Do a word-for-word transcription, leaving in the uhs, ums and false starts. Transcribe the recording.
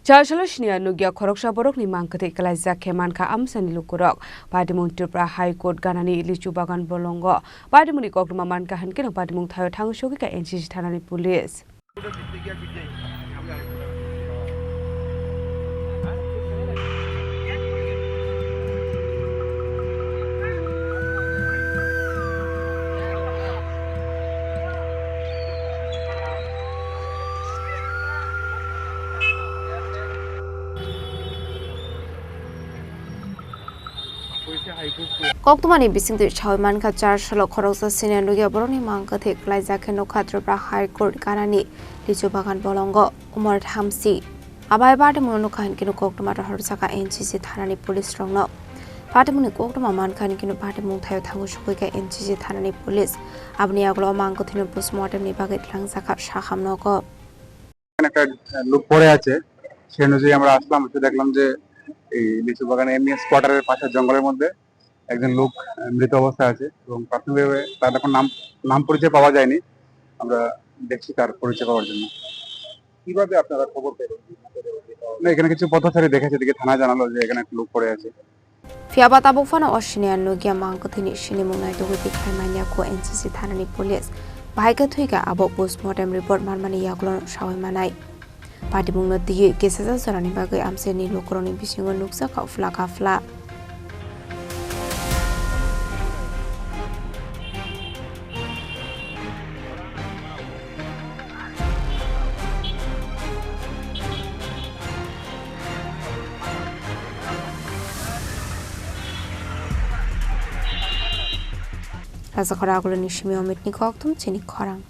Char salo siniya nukya khoroksa borokni mang kwthwi kwlaijak khe mankha amsani lukurok. Patimung Tripura High Court ganani lichu bagan bolongo. Patimungni koktwma mankha hinkhe no patimung thaio thang sogwi kha N C C thanani police. Koktwmani bisingtwi sawi mankha, char salo khoroksa senior nukya borokni mang kwthwi kwlaijak khe nokha Tripura High Court ganani lichu bagan bolongo Umar Thamsi. Abai patimungno nukha hinkhe no koktwma rohorjak kha N C C thanani police rokno. Patimungni koktwma mankha hinkhe no patimung thaio thangwi sogwi kha N C C thanani police. Aboni yagulo o mang kwthwino postmortem ni bagwi tlangjak kha saham nogo. এখানে একটা লোক পড়ে আছে, সেই অনুযায়ী আমরা আসলাম, এসে দেখলাম যে এই লিচু বাগানে এমনি স্কোয়াটারের পাশে জঙ্গলের মধ্যে একজন লোক, আহ, মৃত অবস্থায় আছে এবং প্রাথমিকভাবে তার এখন নাম, নাম পরিচয় পাওয়া যায়নি। আমরা দেখছি তার পরিচয় পাওয়ার জন্য। কিভাবে আপনারা খবর পেলেন? না, এখানে কিছু পথচারী দেখেছে, এদিকে থানায় জানালো যে এখানে একটা লোক পড়ে আছে। Phiya ba tabuk phano o siniya nukya mang kwthwini sinimung naitugwi tikhlai manya kho N C C thanani police. Bahai khe thwi kha abo postmortem report manmani yagulo sawi manai. Patimungno twiwi kisasa jorani bagwi amchaini lukurokni bisingo nukjak kha phla kha phla. Rajakhora aguloni simi Omitni kokthum chini khorang.